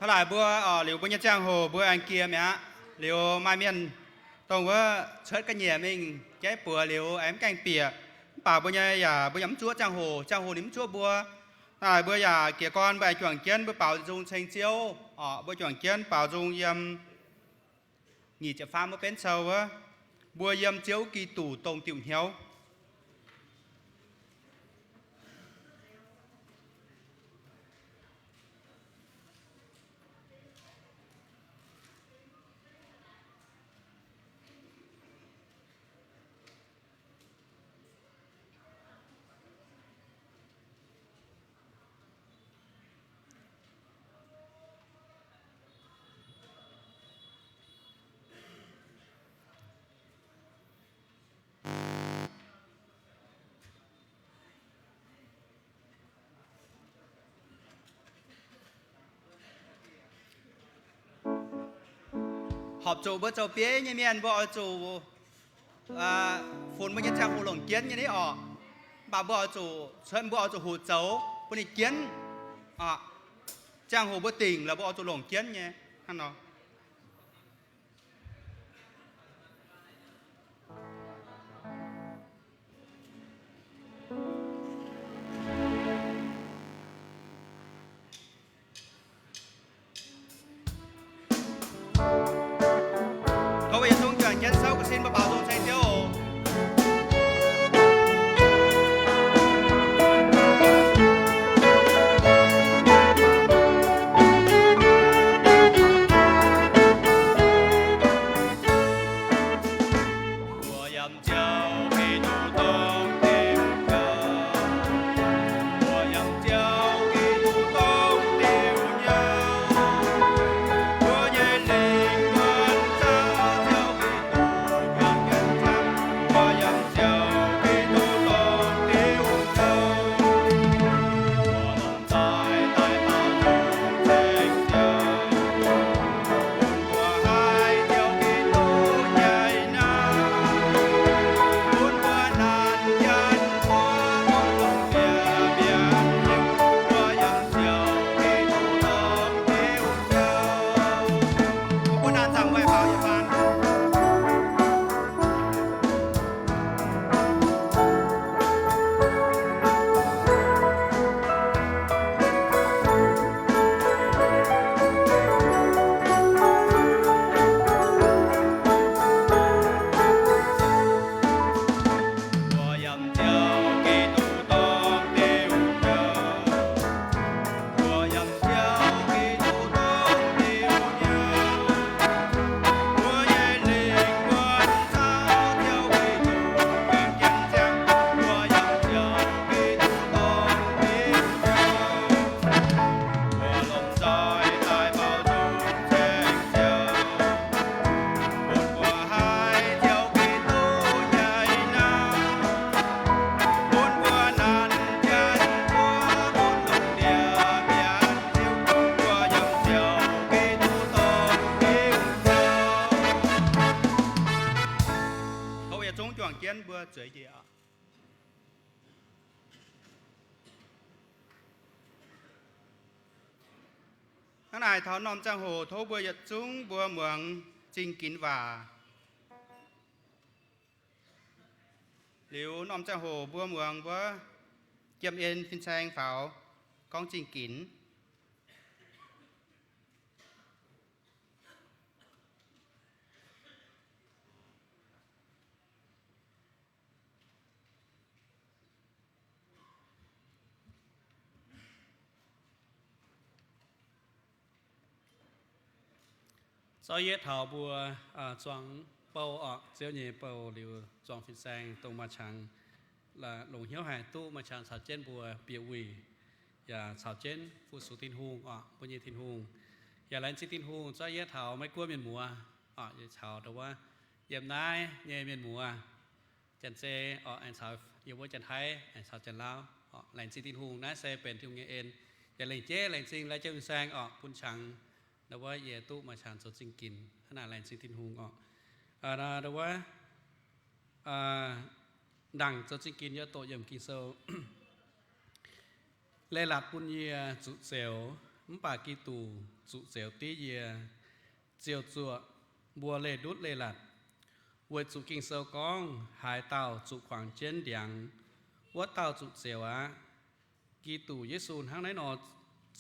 Taux naaic mbuo, liuz mbuo nyei ziangh hoc mbuo aengx jiex mi'aqv. Liuz maaih mienh dongh wuov cuotv ga'nyiec mingh jaiv buoz liuz aengx mv gaengh bieqc. Mv baac mbuo nyei yaac mbuo yaac mv zuov ziangh hoc, ziangh hoc ninh mv zuov mbuo. Naaic mbuo yaac jiez gorn mbuo aengx juangc jienv mbuo baaux nzung ceng Ziouv oc. Mbuo juangc jienv baaux nzung yiem nyic ziepc faam wuov benv sou wuov, mbuo yiem Ziouv Giduc dongh diuc hnyouv. Horpc zuqc mbuo zoux bieiv nyei mienh mbuo oix zuqc funx mbuo nyei ziangh hoc longc jienv nyei ni oc. Mv baac mbuo oix zuqc cuotv, mbuo oix zuqc hoqc zoux bun ninh jienv. Ziangh hoc mbuo dingc lorqc, mbuo oix zuqc longc jienv nyei hnangv nor. Tov mbuo yietc zungv juangc jienv souv ga'sin mbuo baaux nzung ceng Ziouv oc. Tov yietc zungv juangc jienv mbuo zueiz njiec oc. Hnangv naaic taux norm ziangh hoc tov mbuo yietc zungv mbuo muangx zingh ginx waac. Liuz norm ziangh hoc mbuo muangx wuov Jiem En fin-saeng faaux gorngv zingh ginx. Zorqv yietv taux mbuo zuangx bou oc, Ziouv nyei bou liuz zuangx fin-saeng dongh maaih qangx longc hnyouv haic duqv maaih qangx caux jienv mbuo bieqc wuic, yaac caux jienv fu-sux Tin-Hungh oc, mbuo nyei Tin-Hungh. Yaac laengz zingh Tin-Hungh zorqv yietv taux Meiv Guoqv mienh muoz oc, yaac caux ndau wuov yiem naaiv nyei mienh muoz, Janx-Zei oc, aengx caux yiem wuov Janx-Taiv, aengx caux Janx-Lauv oc. Laengz zingh Tin-Hungh, naaiv se benx Tin-Hungh nyei en. Yaac lengc jeiv laengz zingh lai Jiem Fin-Saeng oc, bun qangx ndau wuov yie duqv maaih qangx zoux zingh ginx hnangv naaic, laengz zingh Tin-Hungh oc. Ndau wuov ndaangc zoux zingh ginx yie doqc yiemc Ging-Sou. Leiz-latc bun yie zuqc zeux. Mv baac Giduc zuqc zioux div yie, ziouc zuoqc mbuo leih ndutv leih latc, weic zuqc Ging-Sou gorngv, Haaix dauh zuqc kuangx jienv ndiangx, wuov dauh zuqc zioux aqv. Giduc Yesu hnangv naaiv nor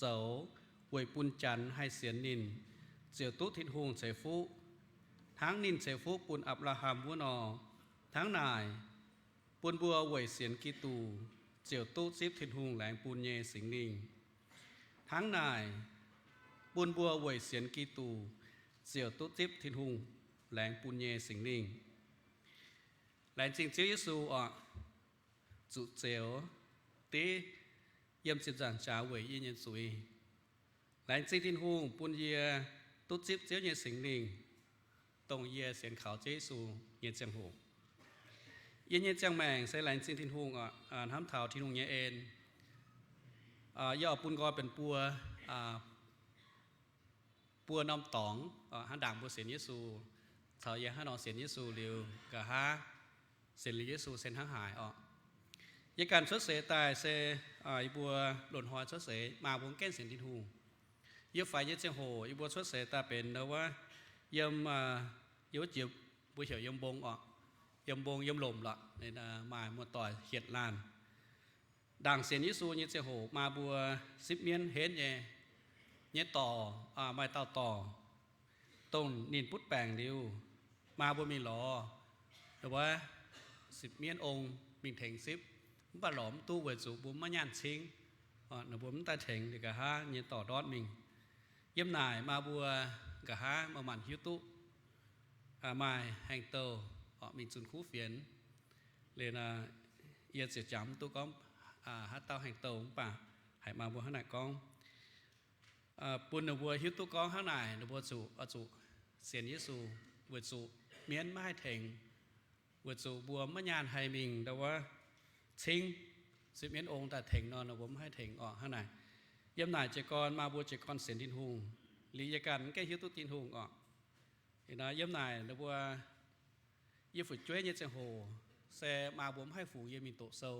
zoux weic bun Janx haih sienx ninh ziouc duqv Tin-Hungh ceix fuqv, hnangv ninh ceix fuqv bun Apc^laa^ham wuov nor. Hnangv naaic, bun mbuo weic sienx Giduc ziouc duqv zipv Tin-Hungh laengz bun nyei Singx Lingh. Hnangv naaic, bun mbuo weic sienx Giduc ziouc duqv zipv Tin-Hungh laengz bun nyei Singx Lingh. Laengz zingh Ziouv Yesu oc, zuqc zioux div yiem ziepc nzaangc jaax weic yie nyei zuiz. Laengz zingh Tin-Hungh bun yie duqv zipv Ziouv nyei Singx Lingh, dongh yie sienx kaux Ziouv Yesu nyei ziangh hoc. Yie nyei ziangh maengc se laengz zingh Tin-Hungh, hnamv taux Tin-Hungh nyei en. Yie oix bun nqoi benx buo, buo norm dorngx, hnangv ndaangc mbuo sienx Yesu, caux yie hnangv nor sienx Yesu liuz, nqa'haav sienx liuz Yesu se hnangv haaix oc. Yie ganh cuotv seix daaih se, yie mbuo loz-hnoi cuotv seix maa mbuo mv gaengh sienx Tin-Hungh. Yie faix nyei ziangh hoc yie mbuo cuotv seix daaih benx wuov, yiem, yiem wuov jiex mbuo heuc yiem mbong oc, yiem mbong yiem lomc lorqc, maaih muoz-doic hietc laanh. Ndaangc sienx Yesu nyei ziangh hoc maa mbuo sipv mienv henv nyei, nyei dorc, maaih dauh dorc, dongh ninh butv baengc liuz, maa mbuo mingh lorz wuov sipv mienv ong mingh tengx sipv, mv baac lorz mv duqv weic zuqc mbuo maiv nyaanh cingv, ninh mbuo mv daaih tengx liuz nqa'haav nyei dorc ndortv mingh. Yiem naaic maa mbuo nqa'haav maaih maanc hiuv duqv, maaih haengh douh mingh zunh kuv fienx. Liuz, yie ziouc jangx mv duqv gorngv haaix dauh haengh douh, mv baac haiz maa mbuo hnangv naaic gorngv, bun ninh mbuo hiuv duqv gorngv hnangv naaic ninh mbuo zuqc, zuqc sienx Yesu, weic zuqc mienv maiv haih tengx, weic zuqc mbuo maiv nyaanh haih mingh ndau wuov cingv, sipv mienv ong daaih tengx nor, ninh mbuo mv haih tengx oc. Hnangv naaic, yiem naaic jiez gorn maa mbuo jiez gorn sienx Tin-Hungh, liuz yie ganh mv gaengh hiuv duqv Tin-Hungh oc. Yiem naaic ninh mbuo, yie fu'jueiv nyei ziangh hoc se maa mbuo mv haih fungx yie mingh doqc sou.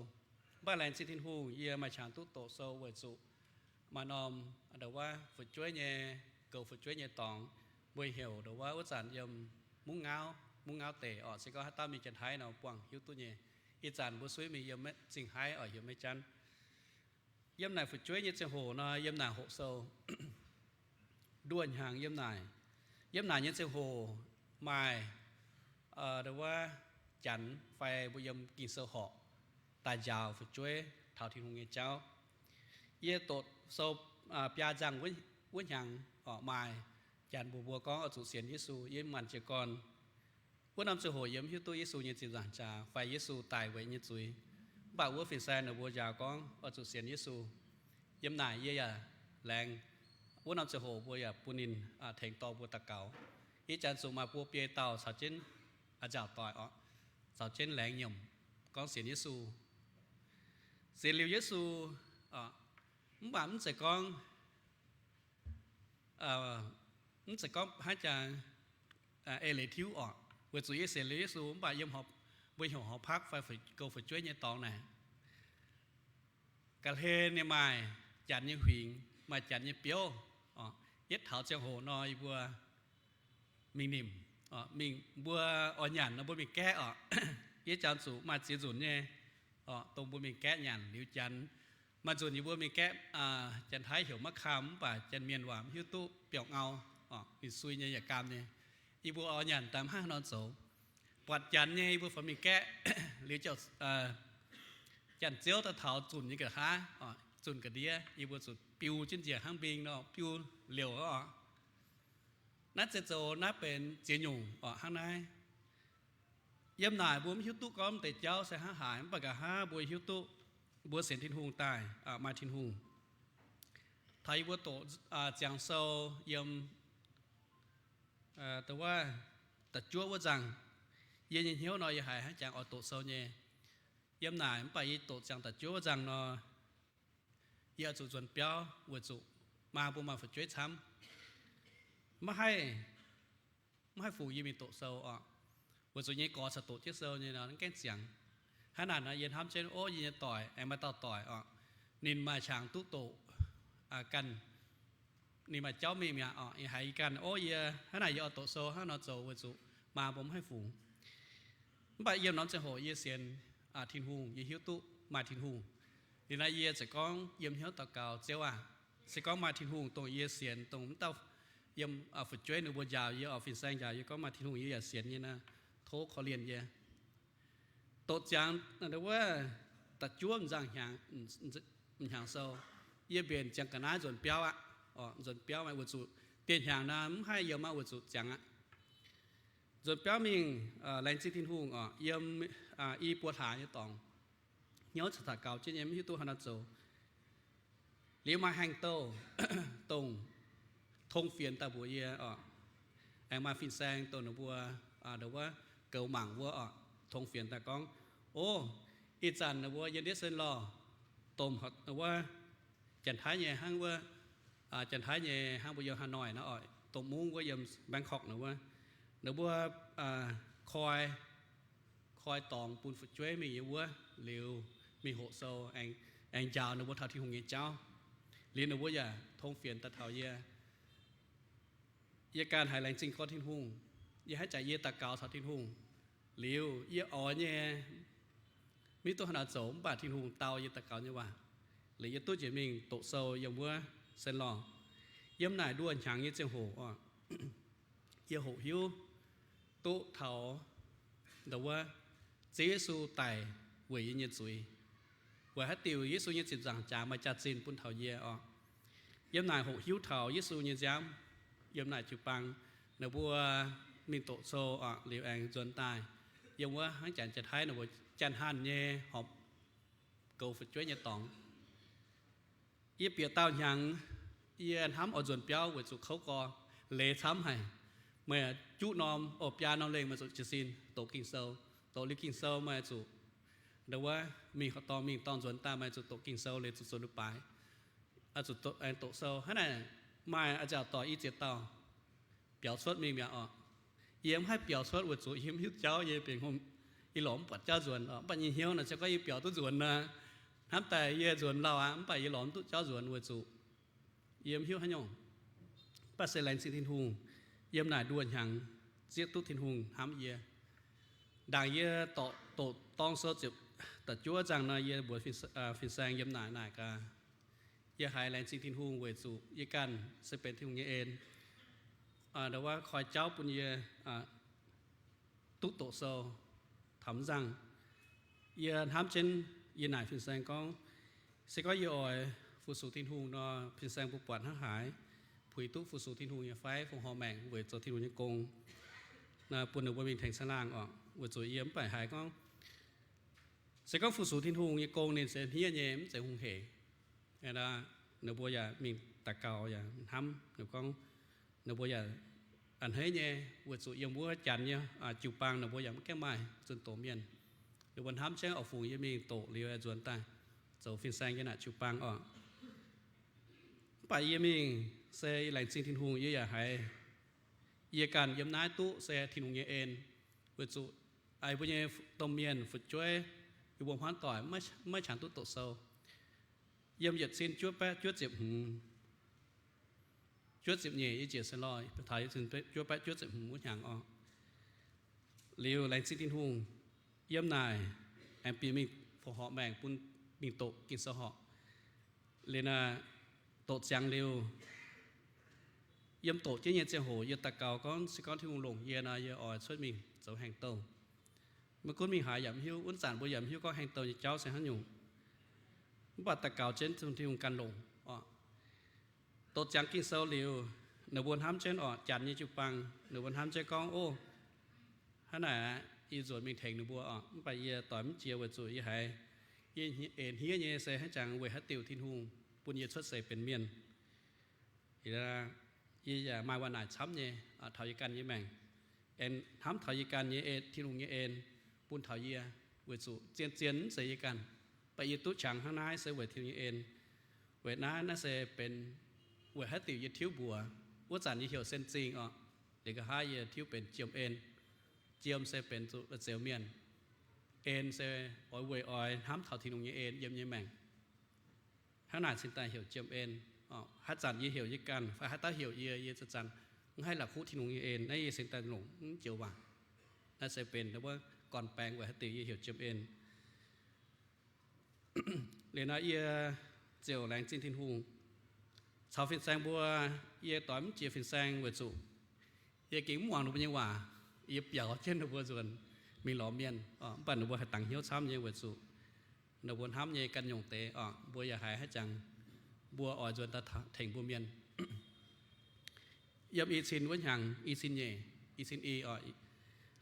Mv baac laengz zingh Tin-Hungh yie maaih qangx duqv doqc sou weic zuqc maaih norm ndau wuov fu'jueiv nyei, goux fu'jueiv nyei dorngx, mbuo heuc ndau wuov, wuov zanc yiem Mungv Ngaauv, Mungv Ngaauv deic oc, se gorngv haaix dauh mingh Janx-Taiv nor buangh hiuv duqv nyei. Ih zanc mbuo suiv mingh yiem Zingh Haiv oc, heuc Meiv Janv. Yiem naaic fu'jueiv nyei ziangh hoc nor, yiem naaic hoqc sou nduoh hnyangx yiem naaic. Yiem naaic nyei ziangh hoc maaih ndau wuov Janx fai mbuo yiem Ging-Sou horqc daaih njaaux fu'jueiv taux Tin-Hungh nyei jauv. Yie doqc sou biaa nzangh wuov hnyangx oc, maaih Janx mbuox mbuo gorngv oix zuqc sienx Yesu. Yie maanc jiez gorn wuov norm ziangh hoc yie mv hiuv duqv Yesu nyei ziepc nzaangc jaax fai Yesu daic weic yie nyei zuiz. Mv baac wuov fin-saeng ninh mbuo njaaux gorngv oix zuqc sienx Yesu. Yiem naaic yie yaac laengz, wuov norm ziangh hoc mbuo yaac bun ninh tengx dorh mbuo daux gaux. Ih zanc zuqc maaih buo biei dauh caux jienv nzaaux doic oc, caux jienv laengz nyiemc gorngv sienx Yesu. Sienx liuz Yesu, mv baac mv zeiz gorngv, mv zeiz gorngv haaix jangx eix leiz tiuv oc. Weic zuqc yie sienx liuz Yesu mv baac yiem mbuo heuc horqc pakv fai goux fu'jueiv nyei dorngx naaic, ga'hlen ninh maaih Janx nyei huingx, maaih Janx nyei biouv oc. Yietv taux ziangh hoc nor yie mbuo mingh nimc, mingh mbuo oix nyanc nor mbuo mingh gaeqv oc. Yie jangx zuqc maaih ziex nzunc nyei oc, dongh mbuo mingh gaeqv nyanc liuz Janx. Maaih nzunc yie mbuo mingh gaeqv, Janx-Taiv heuc maiv kaam mv baac Janx-Mienh waac mv hiuv duqv biauv-ngau oc, ninh sui nyei yaac gaam nyei. Yie mbuo oix nyanc daaih mv hnangv haaix nor zoux. Buatc Janx nyei yie mbuo faaux mingh gaeqv liuz, Janx-Ziouv daaih taux zunc nyei nqa'haav, zunh ga'ndiev, yie mbuo zuqc biu jienv njiec hnangv mbing nor biu liouc oc. Naaiv zeiz zoux naaiv benx ziex nyungc oc hnangv naaiv. Yiem naaic mbuo mv hiuv duqv gorngv deix jauv se hnangv haaix, mv baac nqa'haav mbuo hiuv duqv mbuo sienx Tin-Hungh daaih maaih Tin-Hungh. Taux yie mbuo doqc ziangx sou yiem da'wuov da'juov wuov nzangh, yie nyei hnyouv nor yie haiz hnangv jangx oix doqc sou nyei. Yiem naaic mv baac yie doqc ziangx da'juov wuov nzangh nor, yie oix zuqc nzuonx biauv weic zuqc maa mbuo maaih fu'jueiv camv, maiv haih, maiv haih fungx yie mingh doqc sou oc. Weic zuqc nyei gorx caux doqc jienv sou nyei nor mv gaengh ziangx. Hnangv naaic nor yie hnamv jienv, ov, yie nyei doic aengx maaih dauh doic oc, ninh maaih qangx duqv doqc ganh ninh maaih jauv mingh mi'aqv oc. Yie haiz yie ganh, o, yie hnangv naaic yie oix doqc sou hnangv nor zoux weic zuqc maa mbuo mv haih fungx. Mv baac yiem norm ziangh hoc yie sienx Tin-Hungh, yie hiuv duqv maaih Tin-Hungh. Liuz naaiv yie ziouc gorngv yiem hnyouv daux gaux, Ziouv aah, se gorngv maaih Tin-Hungh dongh yie sienx, dongh mv dauh yiem fu'jueiv ninh mbuo njaaux yie oc, fin-saeng njaaux yie gorngv maaih Tin-Hungh, yie yaac sienx nyei nor, tov korv-lienh yie. Doqc ziangx wuov da'juov m'nzangc hnyangx sou, yie mbenc ziangx ga'naaiv nzuonx biauv aqv. Nzuonx biauv maaih weic zuqc dieh hnyangx naaiv mv haih yiem aqv, weic zuqc ziangx aqv. Nzuonx biauv mingh, laengz zingh Tin-Hungh oc, yiem i buo hlaax nyei dorngx, hnyouv caux daux gaux jienv nyei mv hiuv duqv haaix nor zoux. Liuz maaih haengh douh dongh tong fienx daaih mbuox yie oc, aengx maaih fin-saeng dongh ninh mbuo ndongc wuov goux mangc wuov oc, tong fienx daaih gorngv, o, ih zanc ninh mbuo yiem ndiev Sen Lorh, domh wuov Janx-Taiv nyei hnangv wuov, Janx-Taiv nyei hnangv mbuo yiem Hà Nội nor oc, domh mungv wuov yiem Bangkok nor wuov, ninh mbuo koi koi dorngx bun fu'jueiv mingh yiem wuov liuz mingh hoqc sou, aengx njaaux ninh mbuo taux Tin-Hungh nyei jauv. Liuz ninh mbuo yaac tong fienx daaih taux yie. Yie ganh haiz laengz zingh gorngv Tin-Hungh, yie hnangv jaax yie daux gaux taux Tin-Hungh liuz yie oix nyei mv duqv haaix nor zoux, mv baac Tin-Hungh dau yie daux gaux nyei waac. Liuz yie duqv njiec mingh doqc sou yiem wuov Sen Lorh. Yiem naaic nduoh hnyangx nyei ziangh hoc oc, yie hoqc hiuv duqv taux ndongc wuov Ziouv Yesu daic weic yie nyei zuiz, weic haaix diuc Yesu nyei ziepc nzaangc jaax maaih jaax-zinh bun taux yie oc. Yiem naaic hoqc hiuv taux Yesu nyei nziaamv. Yiem naaic jiu-baang ninh mbuo mingh doqc sou oc, liuz aengx nzuonx daaih yiem wuov hnangv Janx-Taiv ninh mbuo Janx-Hanh nyei horpc goux fu'jueiv nyei dorngx. Yie bieqc daauh hnyangx, yie hnamv oix nzuonx biauv weic zuqc kouv gorx, leiz camv haic. Meih juqv norm, o, biaa norm lengh meih zuqc jiez sin doqc Ging-Sou. Doqc liuz Ging-Sou meih zuqc ndongc wuov mingh horqc dorngh mingh dorngh nzuonx daaih meih zuqc doqc Ging-Sou leiz zuqc zoux leiz-baaix, zuqc doqc sou. Hnangv naaic maaih a'nziaauc doic i ziex dauh biaux cuotv mingh mi'aqv oc. Yie mv haih biaux cuotv weic zuqc yie mv hiuv jauv, yie benx hngongx, yie lorz mv buatc jauv nzuonx oc. Mv baac yie hnyouv naaic se gorngv yie biaux duqv nzuonx nor, hnamv daaih yie nzuonx lauh aqv, mv baac yie lorz mv duqv jauv nzuonx weic zuqc yie mv hiuv haaix nyungc. Mv baac se laengz zingh Tin-Hungh, yiem naaic nduoh hnyangx zieqv duqv Tin-Hungh hnamv yie. Ndaangc yie doqc, doqc dorng sou ziepc da'juov nzangc nor, yie mbuox fin-saeng yiem naaic naaic gaax, yie haiz laengz zingh Tin-Hungh weic zuqc yie ganh se benx Tin-Hungh nyei en, ndongc wuov koi jauv bun yie duqv doqc sou taux mv nzangc. Yie hnamv jienv yie naaic fin-saeng gorngv, se gorngv yie oix fu-sux Tin-Hungh nor, fin-saeng mbuo buatc hnangv haaix, puix duqv fu-sux Tin-Hungh nyei fai fongc horc maengc weic zoux Tin-Hungh nyei gong, bun ninh mbuo mingh tengx caangh laangh oc. Weic zuqc yie mv baac haiz gorngv, se gorngv fu-sux Tin-Hungh nyei gong ninh se hniev nyei, mv zeiz hungh heic. Ninh mbuo yaac mingh daux gaux yaac hnamv ninh gorngv, ninh mbuo yaac a'hneiv nyei, weic zuqc yiem wuov Janx nyei jiu-baang ninh mbuo yaac mv gaengh maaih zunh doz mienh. Ninh mbuo hnamv jienv oix fungx yie mingh doqc liuz nzuonx daaih zoux fin-saeng yiem naaic jiu-baang oc. Mv baac yie mingh se laengz zingh Tin-Hungh, yie yaac haiz yie ganh yiem naaiv duqv se Tin-Hungh nyei en, weic zuqc mbuo nyei domh mienh fu'jueiv, yie mbuo hmuangv doic maiv qangx duqv doqc sou. Yiem yietc cin juov baeqv juov ziepc hmz, juov ziepc nyeic yie njiec Sen Lorh taux yietc cin juov baeqv juov ziepc hmz wuov hnyangx oc. Liuz laengz zingh Tin-Hungh, yiem naaic aengx bieqc mingh fongc horc maengc bun mingh doqc Ging-Sou horc. Liuz naaic doqc ziangx liuz, yiem doqc jienv nyei ziangh hoc yie daux gaux gorngv, se gorngv Tin-Hungh longc yie nor, yie oix cuotv mingh zoux haengh douh. Maiv gunv mingh haaix yaac mv hiuv, wuov zanc mbuo yaac mv hiuv gorngv haengh douh nyei jauv se haaix nyungc. Mv baac daux gaux jienv Tin-Hungh ganh longc oc. Doqc ziangx Ging-Sou liuz, ninh mbuo hnamv jienv oc, Janx nyei jiu-baang ninh mbuo hnamv jienv gorngv, o, hnangv naaic aqv, yie nzuonx mingh tengx ninh mbuo oc. Mv baac yie doix mv jiex weic zuqc yie haiz yie eix hniev nyei se hnangv jangx weic haaix diuc Tin-Hungh bun yie cuotv seix benx mienh. Yie yaac maaih waac naaic camv nyei taux yie ganh nyei maengc, aengx hnamv taux yie ganh nyei en, Tin-Hungh nyei en bun taux yie, weic zuqc zien-zien mv zeiz yie ganh. Mv baac yie duqv qangx hnangv naaiv se weic Tin-Hungh nyei en. Weic naaiv, naaiv se benx weic haaix diuc yie tiuv mbuox. Wuov zanc yie heuc Sen Zingh oc, liuz nqa'haav yie tiuv benx Jiem En. Jiem se benx zuqc la'zioux mienh. En se oix weic oix hnamv taux Tin-Hungh nyei en yiem nyei maengc. Hnangv naaic cingx daaih heuc Jiem En. Haaix zanc yie heuc yie ganh, fai haaix dauh heuc yie, yie zanc-zanc mv haih la'kuqv Tin-Hungh nyei en. Naaiv yie cingx daaih longc mv joux waac. Naaiv se benx wuov gorn-baengx weic haaix diuc yie heuc Jiem En. Liuz nor yie ziouc laengz zingh Tin-Hungh caux fin-saeng mbuo. Yie doix mv jiex fin-saeng weic zuqc yie gengh mv muangx ninh mbuo nyei waac. Yie biaux jienv ninh mbuo nzuonx mingh lorz mienh, mv baac ninh mbuo haih dangx hnyouv camv nyei weic zuqc ninh mbuo hnamv nyei ganh nyungc deix oc, mbuo yaac haiz haiv jangx mbuo oix nzuonx daaih tengx mbuo mienh. Yiem i cin wuov hnyangx, i cin nyeic, i cin i oc,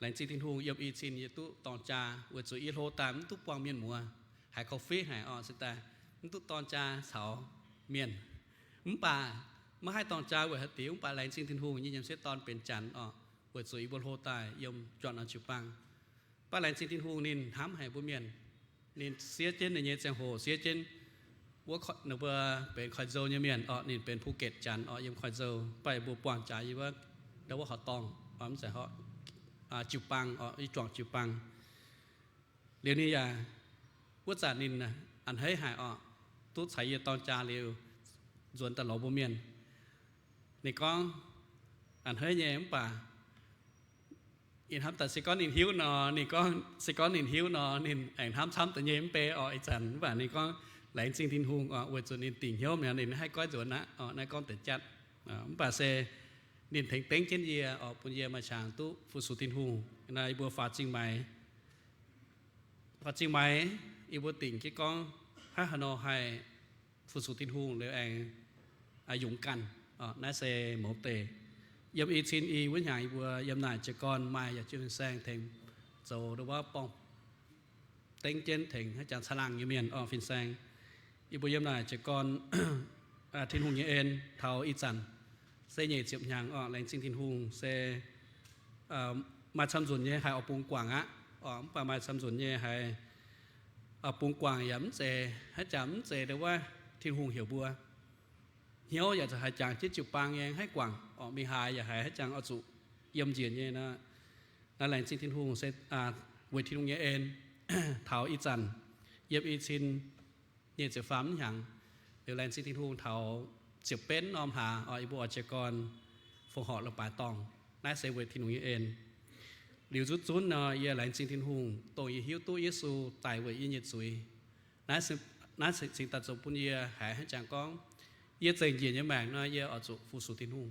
laengz zingh Tin-Hungh, yiem i cin yie duqv dorng jaa weic zuqc yie hlo daaih mv duqv buangh mienh muoz, haiz korv-fiqv haic oc, se daaih mv duqv dorng jaa caux mienh. Mv baac maiv haih dorng jaa weic haaix diuc, mv baac laengz zingh Tin-Hungh, yie nyei sieqv dorn benx Janx oc, weic zuqc yie mbuo hlo daaih yiem juangc norm jiu-baang. Mv baac laengz zingh Tin-Hungh ninh hnamv haic mbuo mienh. Ninh siev jienv ninh nyei ziangh hoc, siev jienv wuov, ninh mbuo benx Koiv-Nzou nyei mienh oc, ninh benx Phuket Janx oc, yiem Koiv-Nzou, mv baac yie mbuo buangh jaax yie wuov, wuov horqc dorngh, mv zeiz horqc, jiu-baang oc, i juangc jiu-baang. Liuz ninh yaac, wuov zanc ninh a'hneiv haic oc, duqv caux yie dorng jaa liuz, nzuonx daaih lorz mbuo mienh. Ninh gorngv, a'hneiv nyei mv baac ih hnamv daaih se gorngv ninh hiuv nor, ninh gorngv se gorngv ninh hiuv nor, ninh aengx hnamv camv deix nyei mv bei oc ih zanc. Mv baac ninh gorngv laengz zingh Tin-Hungh oc, weic zuqc ninh dingc hnyouv mi'aqv, ninh haih goiv nzuonx aqv oc, naaiv gorngv deix jatv. Mv baac se ninh tengx dengv jienv yie oc, bun yie maaih qangx duqv fu-sux Tin-Hungh. Naaiv yie mbuo faaux zingh maix, faaux zingh maix, yie mbuo dingc jienv gorngv hnangv haaix nor haih fu-sux Tin-Hungh liuz aengx yungz ganh. Naaiv se mouz deix. Yiem i cin i wuov hnyangx yie mbuo yiem naaic jiez gorn maaih yaac jienv fin-saeng tengx zoux ndau wuov borngh dengv jienv tengx haaix jangx caangh laangh nyei mienh oc fin-saeng. Yie mbuo yiem naaic jiez gorn Tin-Hungh nyei en taux ih zanc se nyeic ziepc hnyangx oc, laengz zingh Tin-Hungh se maaih camv nzunc nyei haiz oix bungx guangc aqv oc, mv baac maaih camv nzunc nyei haiz bungx guangc yaac mv zeiz haaix jangx, mv zeiz ndau wuov Tin-Hungh heuc mbuo. Hnyouv yaac haiz jangx jienv jiu-baang nyei haih guangc oc, mingh haaix yaac haiz haaix jangx oix zuqc yiem njiec nyei. Naaiv laengz zingh Tin-Hungh se weic Tin-Hungh nyei en taux ih zanc yiem i cin nyeic ziepc faam hnyangx. Liuz laengz zingh Tin-Hungh taux ziepc betv norm hlaax oc, yie mbuo oix jiez gorn fongc horc leiz-baaix dorngh. Naaiv se weic Tin-Hungh nyei en. Liuz zuqc zunv nor, yie laengz zingh Tin-Hungh dongh yie hiuv duqv Yesu daic weic yie nyei zuiz. Naaiv cingx daaih zoux bun yie haiz haaix jangx gorngv, yie zengc njiec nyei maengc nor, yie oix zuqc fu-sux Tin-Hungh,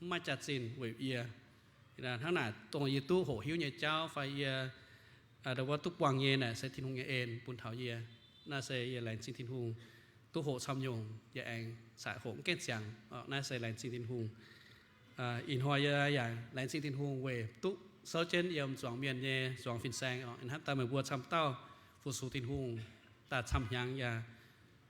mv maaih jaax-zinh weic yie. Hnangv naaic, dongh yie duqv hoqc hiuv nyei jauv fai yie ndau wuov duqv buangh nyei naaic se Tin-Hungh nyei en bun taux yie. Naaiv se yie laengz zingh Tin-Hungh duqv hoqc camv nyungc, yie aengx caqv hoqc mv gaengh ziangx. Naaiv se laengz zingh Tin-Hungh. Ih hnoi yie yaac laengz zingh Tin-Hungh weic duqv souv jienv yiem zuangx mienh nyei zuangx fin-saeng oc, hnamv daaih meih mbuo camv dauh fu-sux Tin-Hungh daaih camv hnyangx yaac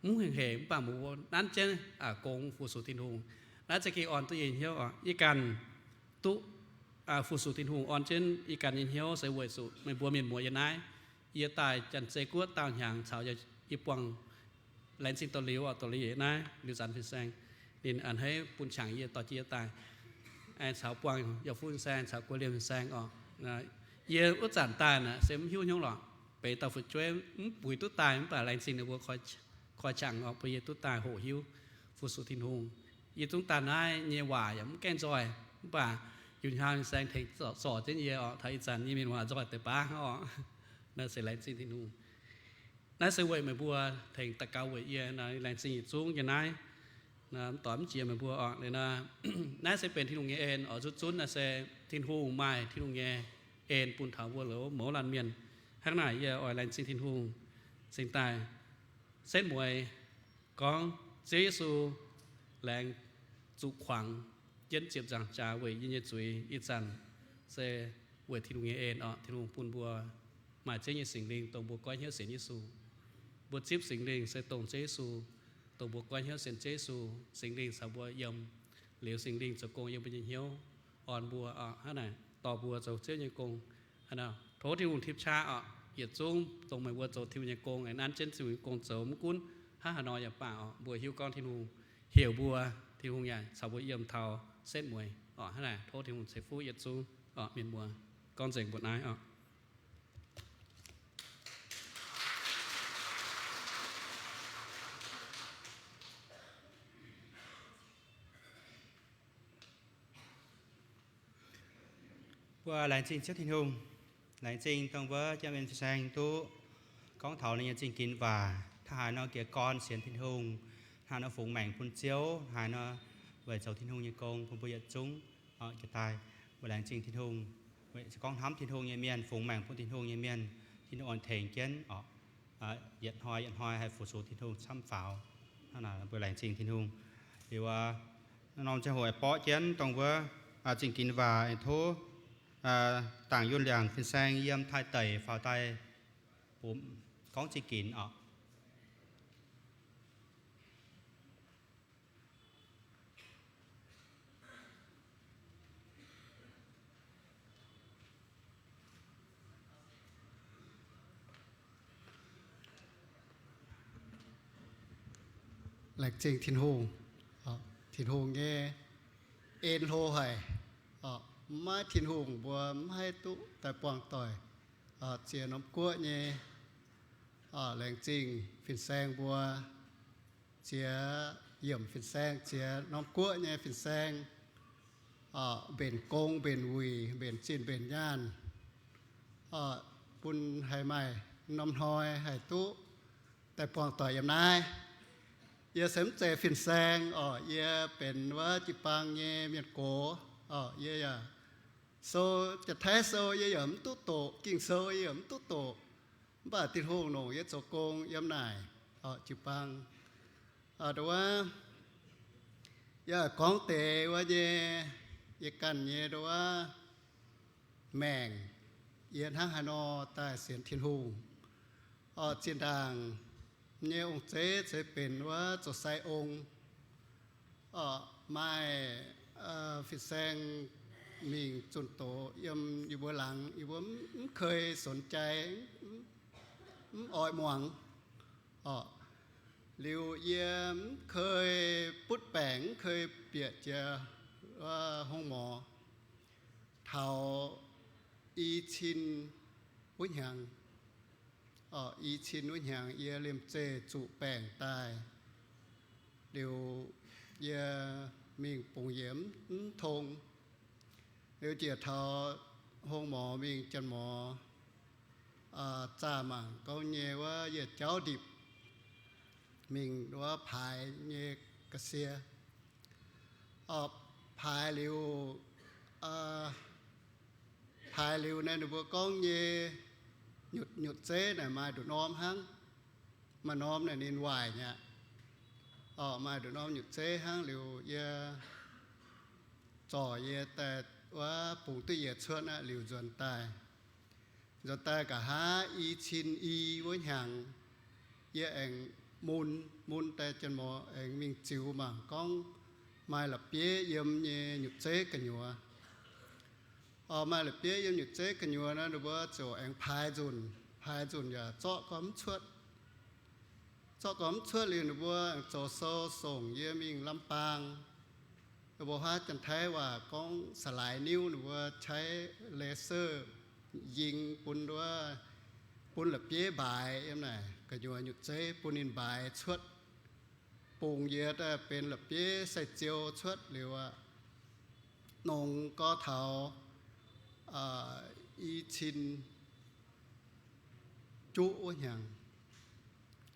mv hengx hec, mv baac meih mbuo nanv jienv gong fu-sux Tin-Hungh. Naaiv za'gengh orn duqv yie hnyouv oc. Yie ganh duqv fu-sux Tin-Hungh orn jienv yie ganh nyei hnyouv se weic zuqc meih mbuo mienh muoz yiem naaiv. Yie daaih Janx-Zei Guoqv daauh hnyangx caux yie buangh laengz zingh doz-liuz oc, doz-liuz yiem naaiv liuz zanc fin-saeng, ninh a'hneiv bun qangx yie dorh jienv yie daaih, aengx caux buangh Yauh Fuqv fin-saeng caux Guoqv Liemh fin-saeng oc. Yie wuov zanc daaih naaic se mv hiuv hnyouv lorqc, benx dauh fu'jueiv mv buix duqv daaih, mv baac laengz zingh ninh mbuo koi qangx oc, bun yie duqv daaih hoqc hiuv fu-sux Tin-Hungh. Yie zungv daaih naaiv nyei waac yaac mv gaengh nzoih, mv baac Yungh Hnyangx fin-saeng tengx zorc jienv yie oc, taux ih zanc yie mienh waac nzoih deix baav oc. Naaiv se laengz zingh Tin-Hungh. Naaiv se weic meih mbuo tengx daux gaux weic yie, laengz zingh yietc zungv yiem naaiv. Mv doix mv jiex meih mbuo oc. Naaiv se benx Tin-Hungh nyei en oc. Zuqc zunv naaiv se Tin-Hungh maaih Tin-Hungh nyei en bun taux mbuo loz mouz laanh mienh. Hnangv naaic yie oix laengz zingh Tin-Hungh cingx daaih setv mueiz gorngv Ziouv Yesu laengz zuqc kuangx jienv ziepc nzaangc jaax weic yie nyei zuiz ih zanc se weic Tin-Hungh nyei en oc. Tin-Hungh bun mbuo maaih Ziouv nyei Singx Lingh dongh mbuo goiv hnyouv sienx Yesu. Mbuo zipv Singx Lingh se dongh Ziouv Yesu, dongh mbuo goiv hnyouv sienx Ziouv Yesu, Singx Lingh caux mbuo yiem. Liuz Singx Lingh zoux gong yiem mbuo nyei hnyouv, orn mbuo hnangv naaic dorh mbuo zoux Ziouv nyei gong. Tov Tin-Hungh tipv qaqv oc. Yietc zungv dongh meih mbuo zoux Tin-Hungh nyei gong, aengx nanv jienv Tin-Hungh nyei gong zoux, mv gunv hnangv haaix nor yaac baac oc, mbuo hiuv gorngv Tin-Hungh heuc mbuo, Tin-Hungh yaac caux mbuo yiem taux setv mueiz oc. Hnangv naaic tov Tin-Hungh ceix fuqv yietc zungv oc. Mienh muoz, gorngv nzengc mbuo naaiv oc. Mbuo laengz zingh Ziouv Tin-Hungh, laengz zingh dongh mbuo jaa-mienh fin-saeng duqv gorngv taux ninh nyei zingh ginx waac, hnangv haaix nor jiez gorn sienx Tin-Hungh, hnangv haaix nor fungx maengc bun Ziouv, hnangv haaix nor weic zoux Tin-Hungh nyei gong bun mbuo yietc zungv jiex daaih. Mbuo laengz zingh Tin-Hungh, weic gorngv hnamv Tin-Hungh nyei mienh, fungx maengc bun Tin-Hungh nyei mienh, Tin-Hungh oix tengx jienv oc. Yietc hnoi yietc hnoi haih fu-sux Tin-Hungh camv faaux. Hnangv naaic mbuo laengz zingh Tin-Hungh. Liuz, norm ziangh hoc aengx borqv jienv dongh mbuo zingh ginx waac aengx tov Dangc Yunh Liangc fin-saeng yiem Taiv deic faaux daaih bun gorngv zingh ginx oc. Laengz zingh Tin-Hungh. Tin-Hungh nyei en hlo haic. Maiv Tin-Hungh mbuo maiv haih duqv daaih buangh doic. Ziex norm guoqv nyei laengz zingh fin-saeng mbuo, ziex yiemc fin-saeng, ziex norm guoqv nyei fin-saeng, mbenc gong, mbenc wuic, mbenc zinh, mbenc nyaanh, bun haih maaih norm hnoi haih duqv daaih buangh doic yiem naaiv. Yie se mv zeiz fin-saeng oc. Yie benx wuov jiu-baang nyei mienh gox oc. Yie yaac sou, Janx-Taiv sou yie yaac mv duqv doqc, Ging-Sou yie yaac mv duqv doqc. Mv baac Tin-Hungh longc yie zoux gong yiem naaic oc, jiu-baang. Nduov, yie gorngv deix wuov nyei, yie ganh nyei nduov maengc, yie hnangv haaix nor daaih sienx Tin-Hungh. Zinh ndaangc nyei ong-zeiv ceix benx wuov zoux sai ong, maaih fin-saeng mingh zunh doz yiem yie mbuo laangz, yie mbuo mv kei sonx jai, mv oix muangx oc. Liuz yie mv kei butv baengc, mv kei bieqc jiex wuov โรงหมอ. Taux i cin wuov hnyangx, i cin wuov hnyangx yie liemh zeih zuqc baengc daaih. Liuz yie mingh bungx yiemx mv tong. Liuz njiec taux โรงหมอ mingh, janx-mor zaah mangc gorngv nyei wuov yietc jauv ndipc mingh wuov paaix nyei ga'sie. Paaix liuz, paaix liuz naaiv ninh mbuo gorngv nyei nyutc, nyutc zeiv naaic maaih nduqc norm hnangv. Maaih norm naaic ninh waaic nyei aqv. Maaih nduqc norm nyutc zeiv hnangv. Liuz yie zorc yie daaih wuov bungx duqv yiez cuotv aqv liuz nzuonx daaih. Nzuonx daaih nqa'haav i cin i wuov hnyangx, yie aengx mun, mun daaih janx-mor aengx mingh ziux mangc gorngv maaih la'bieiv yiem nyei nyutc zeiv gu'nyuoz. Maaih la'bieiv yiem nyutc zeiv gu'nyuoz nor, ninh mbuo ziouc aengx paaix nzunc. Paaix nzunc yaac zorqv gorngv mv cuotv. Zorqv gorngv mv cuotv liuz ninh mbuo aengx zoux sou songc yie mingh Lambaang. Ninh mbuo huaav Janx-Taiv waac gorngv สลายนิ้ว, ninh mbuo qaqv laser ying bun wuov, bun la'bieiv mbaaix yiem naaic gu'nyuoz nyutc zeiv bun ninh mbaaix cuotv. Bungx yie daaih benx la'bieiv sai-ziou cuotv liuz aqv. Nongx gorx taux i cin juqv wuov hnyangx,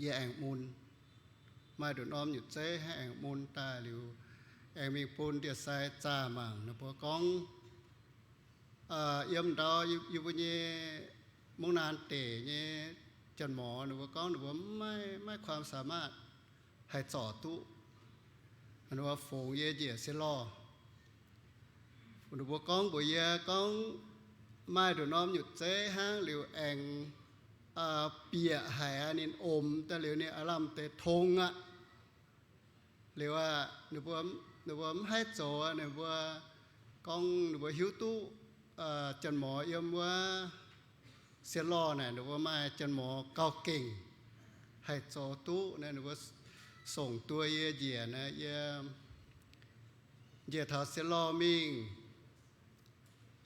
yie aengx mun. Maaih nduqc norm nyutc zeiv hnangv, aengx mun daaih liuz, aengx mingh bun ndie-sai zaah mangc. Ninh mbuo gorngv yiem ndau yie mbuo nyei mungv naanc deic nyei janx-mor, ninh mbuo gorngv ninh mbuo maiv maaih ความสามารถ haih zorc duqv. Ninh mbuo fungx yie njiec sieqv lorh. Ninh mbuo gorngv mbuox yie gorngv maaih nduqc norm nyutc zeiv hnangv liuz aengx bieqc haic aqv, ninh omx daaih liuz ninh aav lamh deix tong aqv. Liuz aqv, ninh mbuo mv haih zoux aqv. Ninh mbuo gorngv ninh mbuo hiuv duqv janx-mor yiem wuov sieqv lorh naaic, ninh mbuo maaih janx-mor gauh gengh haih zoux duqv naaic, ninh mbuo songc duoh yie njiec naaic, yie njiec taux sieqv lorh mingh.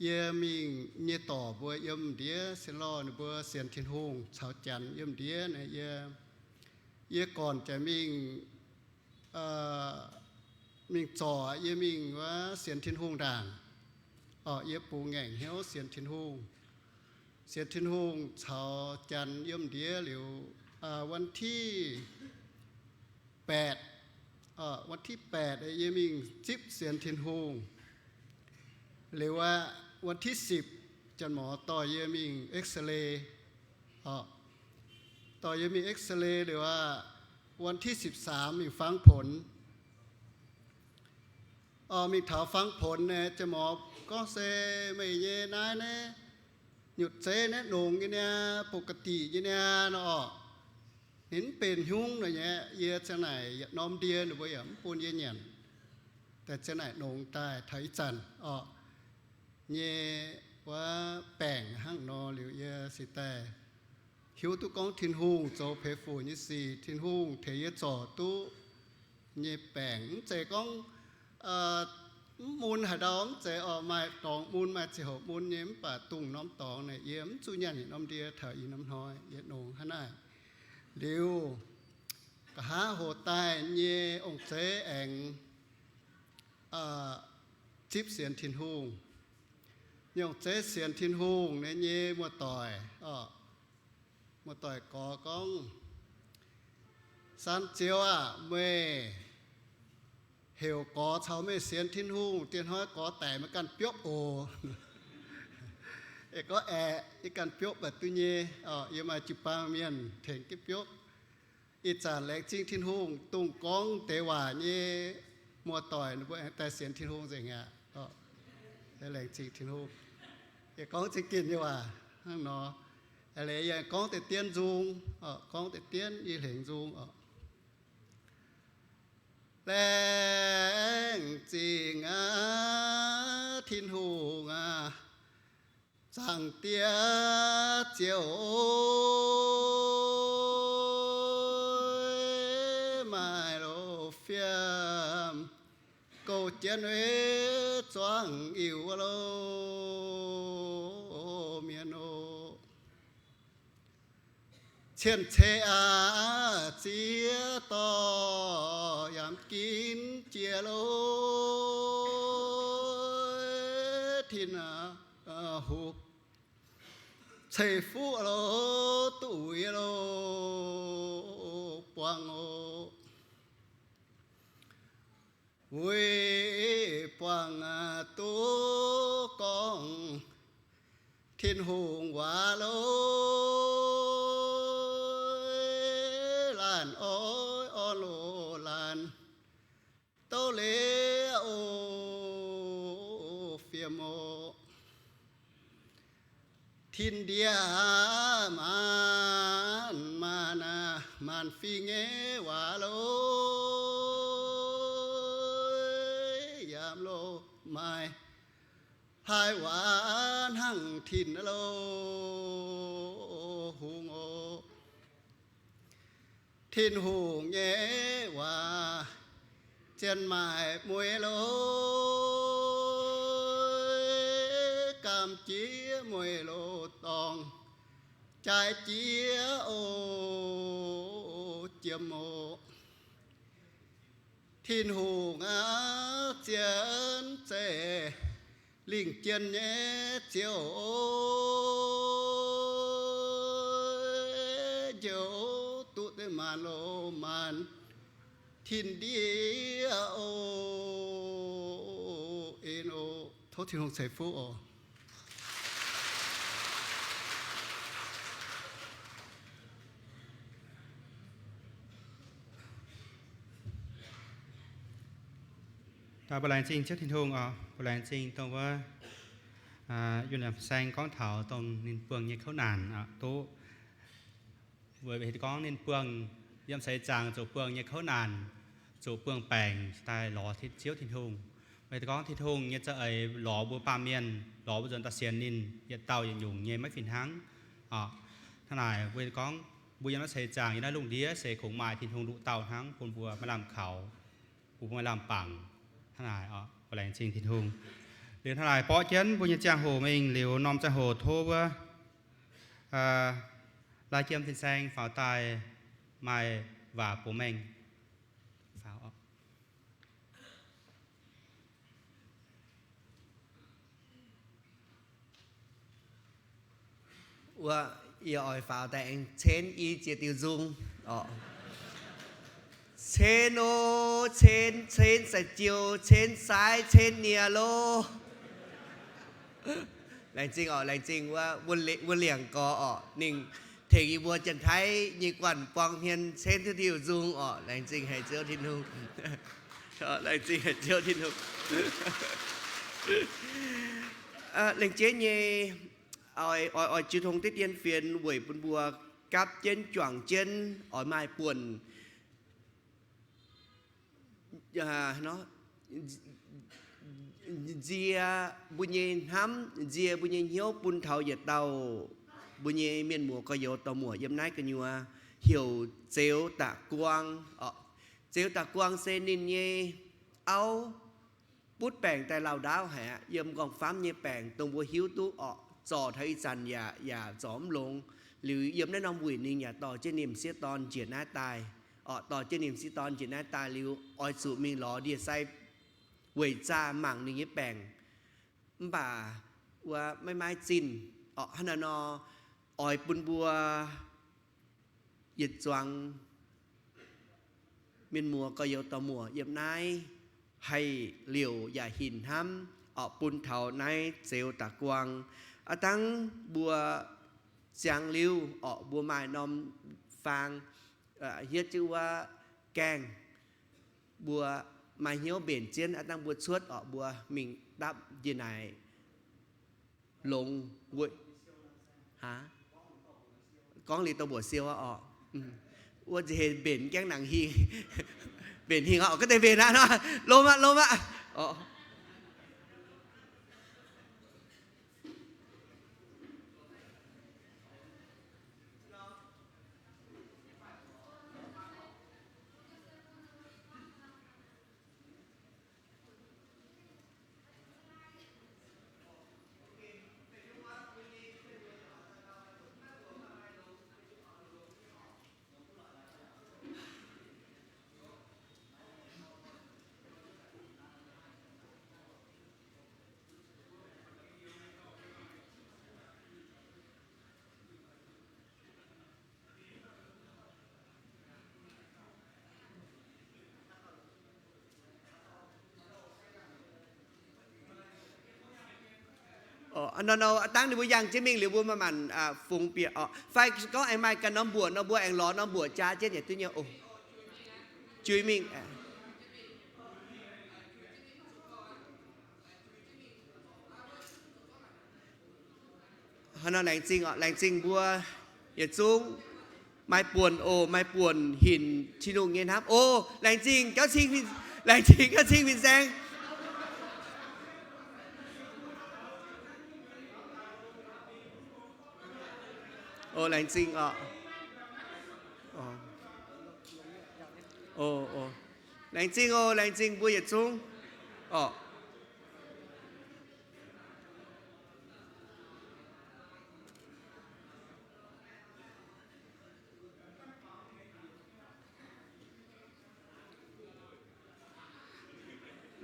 Yie mingh nyei dorc mbuo yiem ndiev sieqv lorh, ninh mbuo sienx Tin-Hungh caux Janx yiem ndiev naaic, yie, yie gornc jaax mingh, mingh zorc yie mingh wuov sienx Tin-Hungh ndaangc. Orqc, yie bungx ngaengc hnyouv sienx Tin-Hungh. Sienx Tin-Hungh caux Janx yiem ndiev liuz, วันที่ แปด, วันที่ แปด yie mingh zipv sienx Tin-Hungh. Liuz aqv, วันที่ สิบ Janx-Morc dorh yie mingh X-ray. Orqc, dorh yie mingh X-ray liuz aqv, วันที่ สิบสาม mingh ฟังผล. Orqc, mingh taux ฟังผล naaic, Janx-Morc gorngv se meih nyei naaiv naaiv nyutc zeiv naaiv nongx nyei niaa, ปกติ nyei niaa nor orqc. Ninh mv benx hnyungv nor nyei. Yie ziang naaic yietc norm ndie ninh mbuo yaac mv bun yie nyanc. Daaih ziang naaic nongx daaih taux ih zanc orqc, nyei wuov baengc hnangv nor liuz yie se daaih hiuv duqv gorngv Tin-Hungh zoux peix fuc nyei sic, Tin-Hungh tengx yie zorc duqv nyei baengc. Mv zeiz gorngv mv mun haaix ndau, mv zeiz orqc, maaih dorngx mun, maaih ziangh hoc mun nyei, mv baac dongh norm dorngx naaic yie mv zuqc nyanc yietc norm ndie taux ih norm hnoi yietc nongx hnangv naaiv. Liuz, nqa'haav hoc daaih nyei ong-zeiv aengx zipv sienx Tin-Hungh. Nyei ong-zeiv sienx Tin-Hungh nyei, nyei muoz-doic orqc, muoz-doic gorx gorngv, San Ziou aah, meih heuc gorx caux meih sienx Tin-Hungh, diex hnoi gorx daic meih ganh biopv oc. Aeqv, gorngv aeqv, yie ganh biopv mbac duqv nyei. Yie maaih jiu-baang mienh tengx jienv biopv. Ih zanc laengz zingh Tin-Hungh, dongh gorngv deix waac nyei muoz-doic ninh mbuo aengx daaih sienx Tin-Hungh nzengc aqv. Laengz zingh Tin-Hungh. Yie gorngv zingh ginh nyei waac hnangv nor. Aa, leiz yie gorngv deix dienv nzung, gorngv deix dienv i hlengx nzung oc. Laengz zingh aqv Tin-Hungh aac, Zaangc Diex Ziouv, maaih loz-fiem gouv jienv zuangx iuc loz-mienh oc. Cien-ceqv aac, ziex dorh yaac mv ginv jiex loh. Tin-Hungh ceix fuqv loh, duqv uix loh, buangh oc. Uix buangh duqv gorngv Tin-Hungh waac loh. Laanh oix orn loh, laanh douc leiz oc, fiem oc. Tin-ndiev maanc maanc aac, maanc fingx nyei waac loh, yaac loh maaih hlaaix waac hnangv tin loh-hungh oc. Tin-Hungh nyei waac zien maaih mueiz loh, gaam jiex mueiz loh dorngh, jaaix jiex oc, jiem oc. Tin-Hungh aac, zien zeiv lingh jien nyei Ziouv, njoux duqv deix maanc loh maanc tin-ndiev oc. En oc. Tov Tin-Hungh ceix fuqv oc. Mbuo laengz zingh Ziouv Tin-Hungh oc. Mbuo laengz zingh dongh wuov Yunh Lamh Saeng gorngv taux dongh ninh buangh nyei kouv naanc oc. Duqv weic gorngv ninh buangh yiem seix zaangc zuqc buangh nyei kouv naanc, zuqc buangh baengc daaih lorz Ziouv Tin-Hungh. Weic gorngv Tin-Hungh nyei za'eix lorz mbuo baamh mienh, lorz mbuo nzuonx daaih sienx ninh yietc dauh yietc nyungc nyei maiv fih hnangv oc. Hnangv naaic, weic gorngv mbuo yiem naaiv seix zaangc, yiem naaiv lungh ndiev se kungx maaih Tin-Hungh nduqc dauh hnangv bun mbuo maaih lamh kaux, bun mbuo maaih lamh bangc. Hnangv naaic oc, mbuo laengz zingh Tin-Hungh. Liuz hnangv naaic borqv jienv mbuo nyei ziangh hoc mingh liuz, norm ziangh hoc tov wuov Lai Jiem Fin-Saeng faaux daaih maaih waac bungx mengh faaux oc. Wuov, yie oix faaux daaih aengx cen i ziex diuh nzung orqc. Cen o, cen, cen sai-jiou, cen saaiv, cen nie lo. Laengz zingh orqc, laengz zingh wuov, wuov liangc gorx orqc, ninh tengx yie mbuo Janx-Taiv nyei guanh buang hmien cen diuh nzung orqc. Laengz zingh haic Ziouv Tin-Hungh. Laengz zingh haic Ziouv Tin-Hungh. Laengz jienv nyei, oix, oix, oix jiu tong deix dien fienx weic bun mbuo gapv jienv juangc jienv oix maaih buonc nzie mbuo nyei hnamv, nzie mbuo nyei hnyouv bun taux yietc dauh mbuo nyei mienh muoz gorx-youz dorh muoc yiem naaiv gu'nyuoz heuc Zeux Da'guang orqc. Zeux Da'guang se ninh nyei auv butv baengc daaih lauh ndaauv haic aqv. Yiem m'nqorngv-famv nyei baengc dongh mbuo hiuv duqv orqc, zorc taux ih zanc yaac, yaac zorc mv longx. Liuz yiem naaiv norm wuic ninh yaac dorh jienv ninh m'sieqv dorn njiec naaiv daaih orqc, dorh jienv ninh m'sieqv dorn njiec naaiv daaih liuz oix zuqc mingh lorz ndie-sai weic zaah mangc ninh nyei baengc. Mv baac wuov maiv maaih zinh orqc. Hnangv naaiv nor, oix bun mbuo yietc zuangx mienh muoz gorx-youz dorh muoc yiem naaiv haih liouc yaac hinc hnamv orqc bun taux naaiv Zeux Da'guang. Aav dangv mbuo ziangx liuz orqc, mbuo maaih norm faang hietv jienv wuov gaengh, mbuo maaih hnyouv mbenc jienv. Aav dangv mbuo cuotv orqc, mbuo mingh dapv ndie-naaic longx. Gorngv liuz dongh mbuoqc siou aqv orqc. Wuov nziex mbenc gaengh nangc hingh. Mbenc hingh orqc, ga'deix mbenc aqv nor. Lomh aqv, lomh aqv. Nor, nor, aav dangv ninh mbuo yangh jienv mingh liuz mbuo manc-manc fungx bieqc orqc. Fai gorngv aengx maaih ganh norm mbuoqc nor, mbuo aengx lorz norm mbuoqc jaa jienv yaac duqv nyei oc. Jui mingh. Hnangv nor laengz zingh orqc, laengz zingh mbuo yietc zungv maaih buonc oc, maaih buonc hinc Tin-Hungh nyei hnamv oc. Laengz zingh gauv cing, laengz zingh gauv cing fin-saeng. Oc, laengz zingh orqc. Oc, laengz zingh oc, laengz zingh mbuo yietc zungv orqc.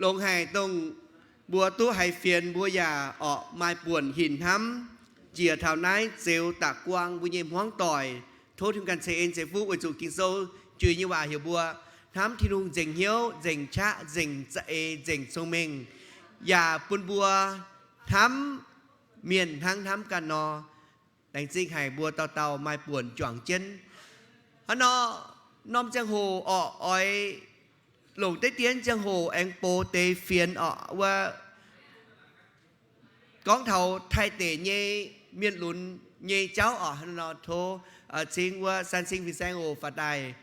Longx haic dongh mbuo duqv haiz fienx mbuo yaac orqc maaih buonc hinc hnamv njiec taux naaiv Zeux Da'guang mbuo nyei hmuangv doic. Tov Tin-Hungh ganh ceix en ceix fuqv weic zuqc Ging-Sou juix nyei waac heuc mbuo hnamv Tin-Hungh nzengc hnyouv, nzengc qaqv, nzengc za'eix, nzengc cong-mengh, yaac bun mbuo hnamv mienh hnangv hnamv ganh nor. Laengz zingh haic mbuo dauh dauh maaih buonc juangc jienv. Hnangv nor, norm ziangh hoc orqc oix longc deix dien ziangh hoc aengx box deix fienx orqc wuov gorngv taux Taiv deic nyei mienh lunx nyei jauv orqc. Hnangv nor tov cingv wuov San Cing fin-saeng oc, faaux daaih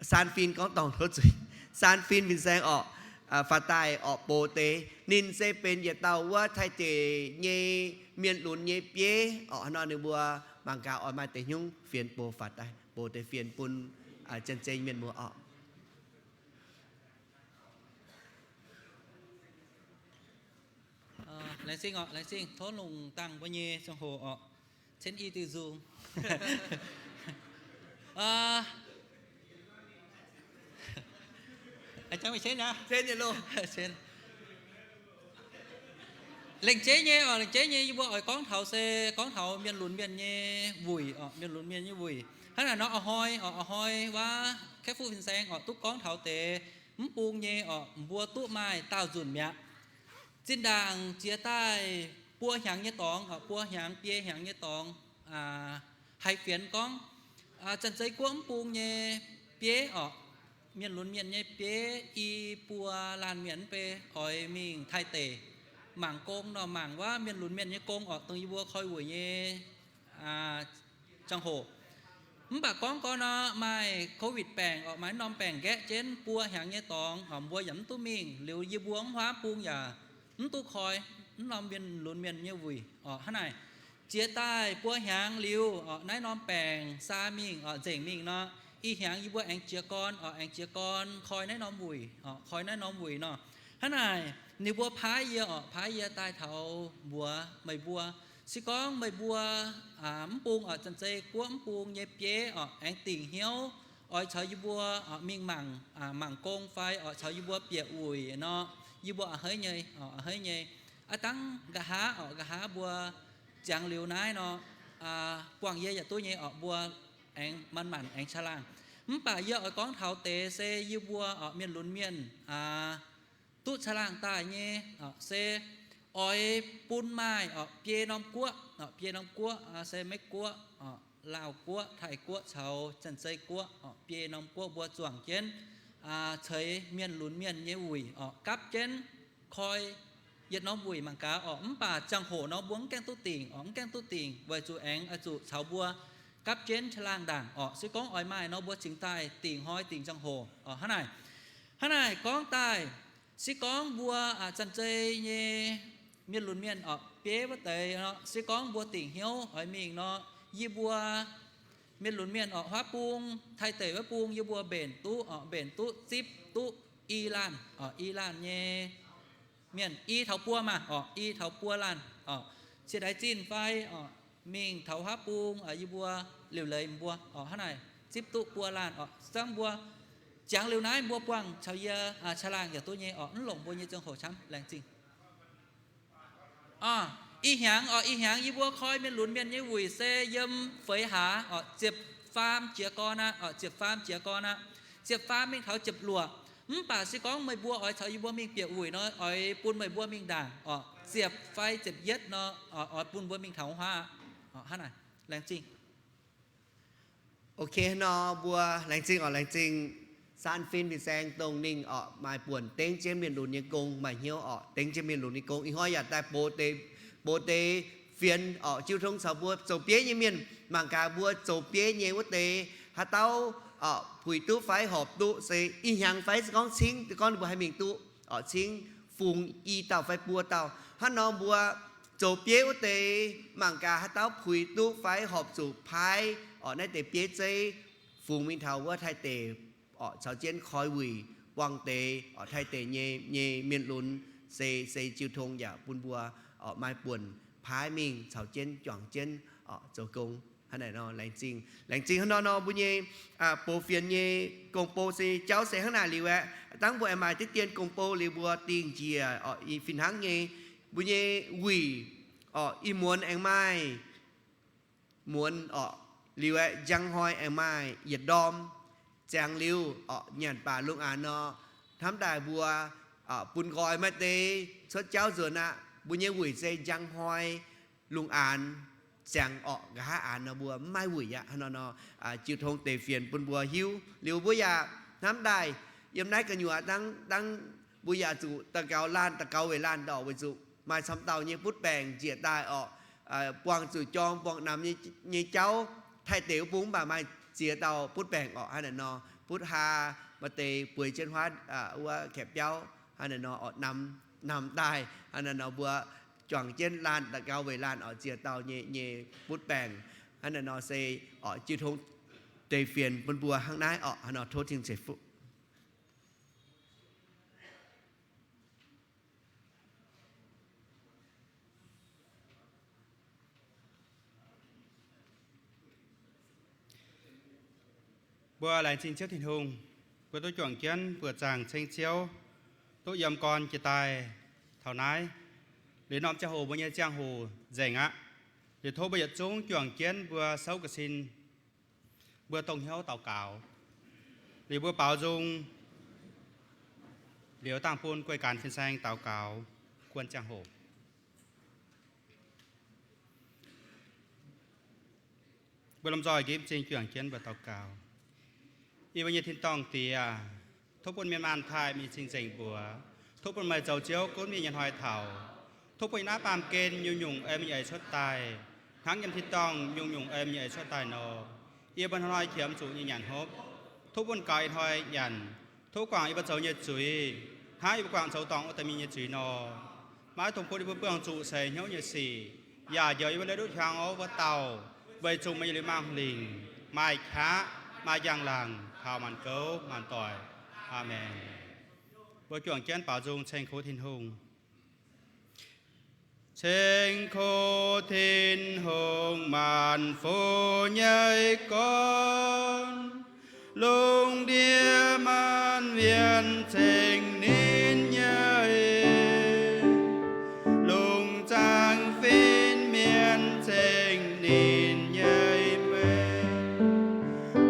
Saan Fin gorngv dorngc tov zuiz. Saan Fin fin-saeng orqc, faaux daaih orqc box deix. Ninh se benx yietc dauh wuov Taiv deic nyei mienh lunx nyei bieiv orqc. Hnangv nor ninh mbuo mangc gaax oix maaih deix hnyouv fienx box faaux daaih, box deix fienx bun Janx-Zei mienh muoz orqc. Laengz zingh orqc, laengz zingh tov longc dangh mbuo nyei ziangh hoc orqc. Cen i diuh nzung. Lengc jeiv nyei oc, lengc jeiv nyei yie mbuo oix gorngv taux se gorngv taux mienh lunx mienh nyei wuic oc, mienh lunx mienh nyei wuic. Hnangv naaic nor, a'hnoi oc, a'hnoi waac Kaeqv Fuqv fin-saeng oc duqv gorngv taux deix mv bung nyei oc, mbuo duqv maaih daauh nzunc mi'aqv. Zinh ndaangc jiex daaih buo hnyangx nyei dorngx oc, buo hnyangx biei hnyangx nyei dorngx, haiz fienx gorngv, Janx-Zei Guoqv mv bung nyei bieiv oc, mienh lunx mienh nyei bieiv i buo laanh mienh mv bei oix mingh Taiv deic mangc gong nor, mangc waac mienh lunx mienh nyei gong oc, dongh yie mbuo koi wuic nyei ziangh hoc. Mv baac gorngv gorngv nor, maaih COVID baengc oc, maaih norm baengc nqaeqv jienv buo hnyangx nyei dorngx oc, mbuo yaac mv duqv mingh. Liuz yie mbuo mv huaav bung yaac mv duqv koi mv norm mienh lunx mienh nyei wuic oc. Hnangv naaic, jiex daaih buo hnyangx liuz oc, naaiv norm baengc saa mingh oc, nzengc mingh nor, ih hnyangx yie mbuo aengx jiez gorn oc, aengx jiez gorn koi naaiv norm wuic oc, koi naaiv norm wuic nor. Hnangv naaic ninh mbuo paaiv yie oc, paaiv yie daaih taux mbuox meih mbuo, se gorngv meih mbuo mv bung oc, Janx-Zei Guoqv mv bung nyei bieiv oc, aengx dingc hnyouv oix caux yie mbuo mingh mangc, mangc gong fai oc caux yie mbuo bieqc wuic nor, yie mbuo a'hneiv nyei, a'hneiv nyei. Aav dangv nqa'haav oc, nqa'haav mbuo ziangx liuz naaiv nor, buangh yie yaac duqv nyei oc, mbuo aengx manc-manc aengx caangh laangh. Mv baac yie oix gorngv taux deix se yie mbuo oc, mienh lunx mienh duqv caangh laangh daaih nyei se oix bun maaih oc, biei norm guoqv oc, biei norm guoqv se Meiv Guoqv oc, Laauh Guoqv, Taiv Guoqv caux Janx-Zei Guoqv oc, biei norm guoqv mbuo zuangx jienv ceix mienh lunx mienh nyei wuic oc, gapv jienv koi yietc norm wuic mangc gaax oc. Mv baac ziangh hoc nor mbuo mv gaengh duqv dingc oc, mv gaengh duqv dingc weic zuqc aengx oix zuqc caux mbuo gapv jienv caangh laangh ndaangc oc. Se gorngv oix maaih nor mbuo cingx daaih dingc hnoi dingc ziangh hoc oc. Hnangv naaic, hnangv naaic gorngv daaih, se gorngv mbuo Janx-Zei nyei mienh lunx mienh oc, bieiv wuov deix nor, se gorngv mbuo dingc hnyouv oix mingh nor, yie mbuo mienh lunx mienh oc, huaav bung, Taiv deic wuov bung, yie mbuo mbenc duqv oc, mbenc duqv zipv duqv i laanh oc, i laanh nyei mienh, i taux buo maah oc, i taux buo laanh oc, cie ndaix zinh fai oc, mingh taux huaav bung yie mbuo liuc leiz mbuo oc. Hnangv naaic zipv duqv buo laanh oc. Zangv mbuo jangx liuz naaiv mbuo buangh caux yie caangh laangh yaac duqv nyei oc, mv longc mbuo nyei ziangh hoc camv. Laengz zingh. Ih hnyangx oc, ih hnyangx yie mbuo koi mienh lunx mienh nyei wuic se yiem feix hlaax oc, ziepc faam jiez gorn aqv oc, ziepc faam jiez gorn aqv. Ziepc faam mingh taux ziepc luoqc. Mv baac se gorngv meih mbuo oix caux yie mbuo mingh bieqc wuic nor, oix bun meih mbuo mingh ndaangc oc, ziepc fai ziepc yietv nor, oix bun mbuo mingh taux huaav aqv. Hnangv naaic, laengz zingh. Ok nor, mbuo laengz zingh oc, laengz zingh Saan Fin fin-saeng dongh ninh oc maaih buonc dengv jienv mienh lunx nyei gong, maaih hnyouv oc dengv jienv mienh lunx nyei gong. Ih hnoi yaac daaih bou deix, bou deix fienx oc, jiu tong caux mbuo zoux bieiv nyei mienh mangc gaax mbuo zoux bieiv nyei wuov deix haaix dauh oc puix duqv fai horpc duqv se ih hnyangx fai se gorngv cingv, gorngv ninh mbuo haih mingh duqv oc, cingv fungx i dauh fai buo dauh. Hnangv nor mbuo zoux bieiv wuov deix mangc gaax haaix dauh puix duqv fai horpc zuqc paaiv oc naaiv deix bieiv zeiv fungx mingh taux wuov Taiv deic oc, caux jienv koi wuic buangh deix oc, Taiv deic nyei, nyei mienh lunx se, se jiu tong yaac bun mbuo oc maaih buonc paaiv mingh caux jienv juangc jienv oc zoux gong. Hnangv naaic nor, laengz zingh, laengz zingh. Hnangv nor nor mbuo nyei bou fienx nyei gong bou se jauv se hnangv naaic liuz aeqv, dangv mbuo aengx maaih diqv dien gong bou liuz mbuo dingh njiec oc, fih hnangv nyei mbuo nyei wuic oc, ih muonz aengx maaih muonz oc, liuz aeqv, njang hnoi aengx maaih yietc ndorm. Ziangx liuz oc, nyanc baac lungh aanx nor, hnamv daaih mbuo bun nqoi maaih deix cuotv jauv nzuonx aqv. Mbuo nyei wuic se njang hnoi lungh aanx ziangx oc, nqa'haav aanx nor mbuo mv maaih wuic aqv. Hnangv nor nor, jiu tong deix fienx bun mbuo hiuv. Liuz mbuo yaac hnamv daaih yiem naaiv gu'nyuoz dangv, dangv mbuo yaac zuqc daux gaux laanh, daux gaux weic laanh ndorqc, weic zuqc maaih camv dauh nyei butv baengc njiec daaih oc, buangh zuqc jorm, buangh namx nyei jauv. Taiv deic wuov bung mv baac maaih ziex dauh butv baengc oc. Hnangv naaic nor, butv haa maaih deix bueix jienv huaav wuov kaeqv biauv. Hnangv naaic nor oc, namx, namx daaih. Hnangv naaic nor mbuo juangc jienv laanh daux gaux weic laanh oc, ziex dauh nyei, nyei butv baengc. Hnangv naaic nor se oc, jiu tong deix fienx bun mbuo hnangv naaiv oc. Hnangv nor tov Tin-Hungh ceix fuqv. Mbuo laengz zingh Ziouv Tin-Hungh, mbuo duqv juangc jienv buoqc zaangc ceng Ziouv, duqv yiem gorn jiex daaih taux naaiv. Liuz norm ziangh hoc mbuo nyei ziangh hoc nzengc aqv. Liuz tov mbuo yietc zungv juangc jienv mbuo souv ga'sin, mbuo dongh hnyouv daux gaux. Liuz mbuo baaux nzung, liuz dangh bun guei ganh fin-saeng daux gaux guon ziangh hoc. Mbuo lomh nzoih nqemh m'zing juangc jienv mbuo daux gaux. Yie mbuo nyei tin-dorngh Diex, tov bun mienh maanh taaih mingh cing-nzengc mbuox. Tov bun meih zoux Ziouv gunv mienh nyei hnoi taux. Tov bun yie naaiv baamh gen nyungc-nyungc ei meih nyei eix cuotv daaih, hnangv yiem tin-dorngh nyungc-nyungc ei meih nyei eix cuotv daaih nor. Yie mbuo hnoi-hnoi qiemx zuqc nyei nyanc hopv, tov bun gaux ih hnoi nyanc. Tov guangc yie mbuo zoux nyei zuiz, hnangv yie mbuo guangc zoux dorngc wuov deix mienh nyei zuiz nor. Maiv dungx bun yie mbuo buangh zuqc seix hnyouv nyei sic, yaac njoux yie mbuo la'luqv hiuang wuov dauh, weic zuqc meih nyei liuz maaih m'lingc, maaih qaqv, maaih njang-laangc, taux maanc gouv maanc doic. Aamen. Mbuo juangc jienv baaux nzung ceng kuv Tin-Hungh. Ceng kuv Tin-Hungh, maanc fu nyei gorn, lungh ndiev maanc mienh ceng ninh nyei en, lungh zaangc fin-mienh ceng ninh nyei meih,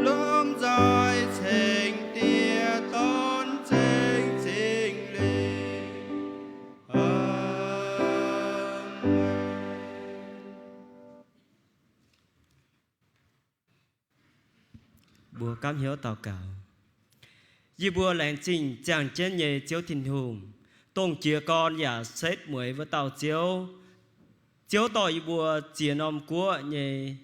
lomh nzoih ceng Diex, Dorn, ceng Singx Lingh. Mbuo gapv hnyouv daux gaux. Yie mbuo laengz zingh ziangh jienv nyei Ziouv Tin-Hungh, dongh jiez gorn yaac setv mueiz wuov dauh Ziouv. Ziouv dorh yie mbuo ziex norm guoqv nyei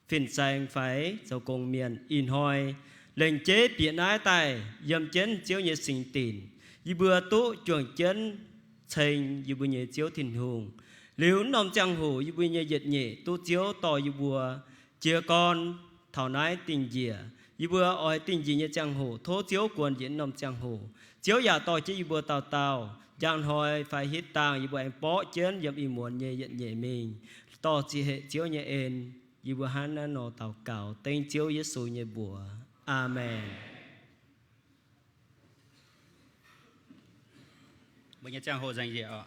fin-saeng fai zoux gong mienh ih hnoi lengc jeiv bieqc naaiv daaih yiem jienv Ziouv nyei singx dinc. Yie mbuo duqv juangc jienv ceng yie mbuo nyei Ziouv Tin-Hungh. Liuz norm ziangh hoc yie mbuo nyei yietc nyeic duqv Ziouv dorh yie mbuo jiez gorn taux naaiv dingh njiec. Yie mbuo oix dingh njiec nyei ziangh hoc tov Ziouv guon njiec norm ziangh hoc. Ziouv yaac dorh jienv yie mbuo dauh dauh njang hnoi fai hitv dangh yie mbuo aengx borqv jienv yiem ih muonz nyei yietc nyeic mingh dorh ziqc hec Ziouv nyei en. Yie mbuo hnangv naaiv nor daux gaux dengv Ziouv Yesu nyei mbuox. Aamen. Mbuo nyei ziangh hoc nzengc njiec oc.